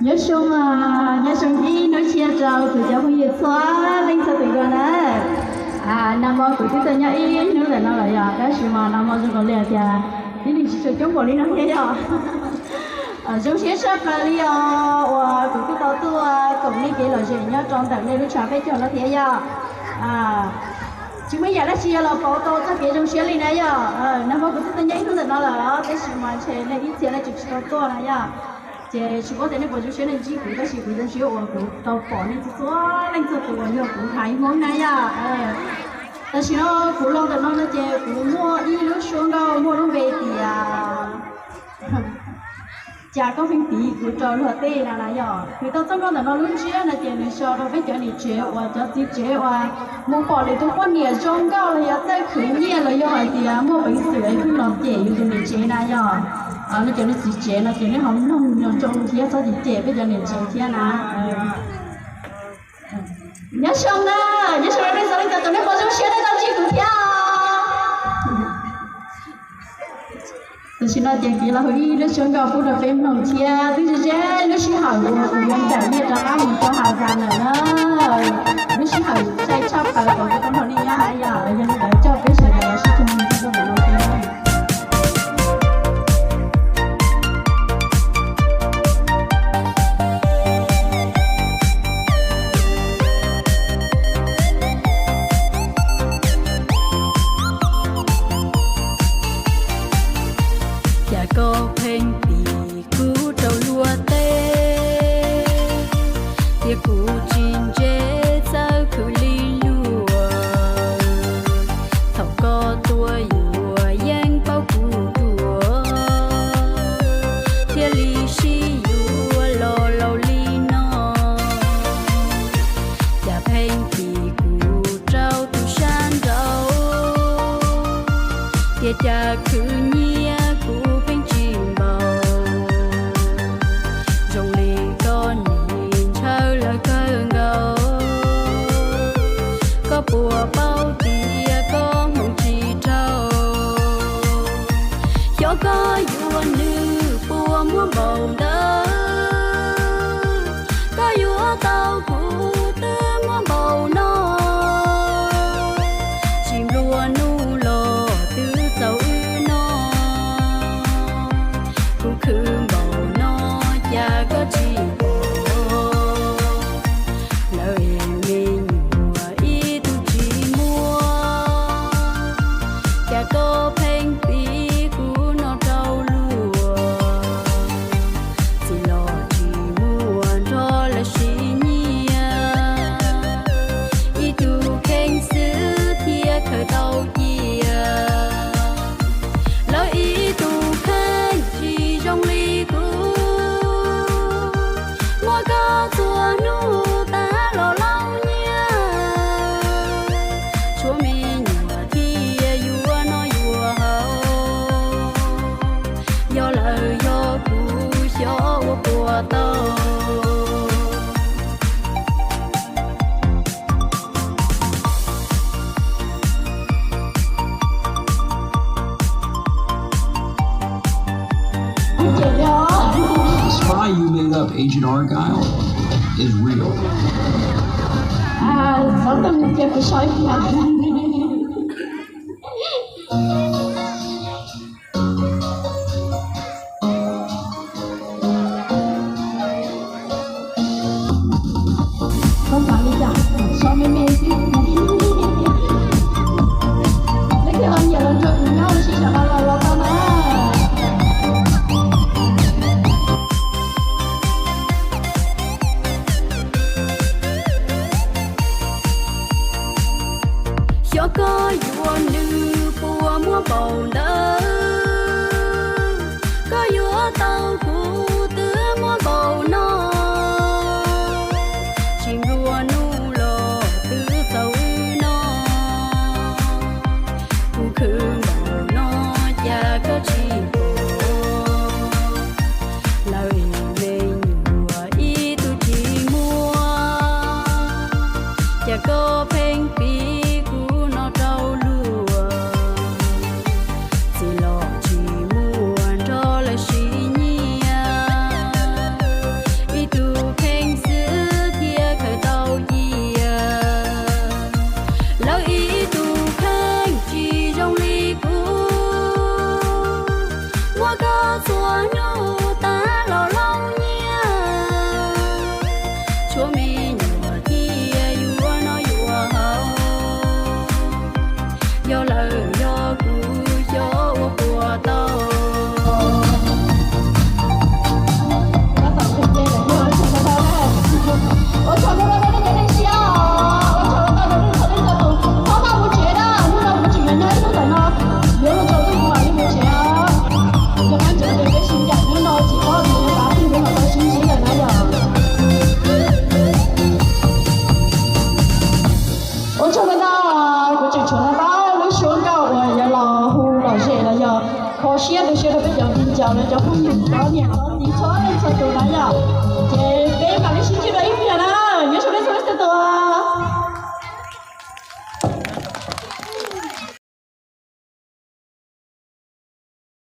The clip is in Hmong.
Nyob zoo, nyob zoo ib hnub tshiab rau kuv cov phooj ywg txhua leej txhua tus dua na. Nag hmo kuv twb tuaj nyob ib hnub ntawm no lawm yom, tab sis mas nag hmo zoo nkaus li hais tias tib neeg tsis tshua coob npaum li no thiab yom. Zoo siab tshaj plaws li os uas kuv twb tau tuaj koom nej kev lom zem nyob rau ntawm nej lub tshav peb caug no thiab yom. Tsis muaj yam dab tsi yuav los pauv tau txoj kev zoo siab li na yom. Nag hmo kuv twb tuaj nyob ib hnub ntawm no lawm, tab sis mas ntshe nej ib txhia nej tseem tsis tau tuaj na yom. Ces tsis paub tias nej puas zoo siab nej ntsib kuv, tab sis kuv zoo siab uas kuv tau pom nej txhua leej txhua tus uas yog kuv haiv Hmoob na yom. Tam sim no kuv los ntawm no no ces kuv muaj ib lub suab nkauj muaj lub npe tias Cas Koj Pheej Piv Kuv Rau Luag Tej no na yom. Nws tau txoj nkauj ntawm no lub ntsiab no ces nws so rau peb cov niam tsev uas cov txiv tsev uas mus pom lwm tus poj niam zoo nkauj los yog txawj khwv nyiaj los yog hais tias muaj peev xwm es pheej los cem yus tus niam tsev na yom. Nej cov niam txiv tsev no ces nej ho mloog nco ntsoov thiab txhob cem cem peb cov niam tsev thiab na. Nyob zoo na, nyob zoo nej txhua leej txhua tus, nej puas zoo siab nej tau ntsib kuv thiab? Tam sim no ces kuv los hu ib lub suab nkauj pub rau peb mloog thiab. Twb ze ze lub sij hawm uas kuv yuav ncaim nyiaj rov qab mus rau Has Vas lawm na. Lub sij hawm sai tshaj plaws kom kuv tau nrog nej nyob na yom. Yog li ntawd coj peb sawv daws los sib koom mloog txoj nkauj ntawm no thiab. Cas koj pheej piv kuv rau luag tej, tias kuv tsis ntse txawj khwv li luag. Thaum koj tuaj yuav yeej paub kuv ruam, thiaj li sib yuav los laus li no. Cas pheej piv kuv rau tus sab nraud, tias cas khwv nyiaj kuv pheej tsis npaum. Zoo li koj nim ntshaw lawv kawg nkaus, koj puas paub tias koj hmoov tsis dhau. Xyov koj yuav nws puas muab npaum ntawd, koj yuav tau kuv twb muab npaum no. Tsis nplua nuj los twb txaus wb no. Kuv khwv npaum no cas koj tsis pom, lawv me nyuam ib tug tsis muaj. Cas koj pheej piv kuv no rau luag, txiv los tsis muaj nrog lawv siv nyiaj. Ib tug kheej xwb thiaj khaws tau cia, lawv ib tug kheej tsis zoo li kuv. Muab koj txhua hnub tag los laus nyiaj, tshuav me nyuam thiaj yuav noj yuav haus. Yog lawm yog kuv xyov ua puas tau. The spy you made up, Agent Argyle, is real. Koj xav li cas? So me me xwb. Leej twg ho nyiam los nrog kuv nyob ua si saum no los los tau na. Xyov koj yuav nws puas muab npaum ntawd, koj yuav tau kuv twb muab npaum no. Tsis nplua nuj los twb txaus wb no. Kuv khwv npaum no cas koj tsis pom, lawv me nyuam ib tug tsis muaj. Cas koj pheej piv kuv no rau luag, txiv los tsis muaj nrog lawv siv nyiaj. Ov,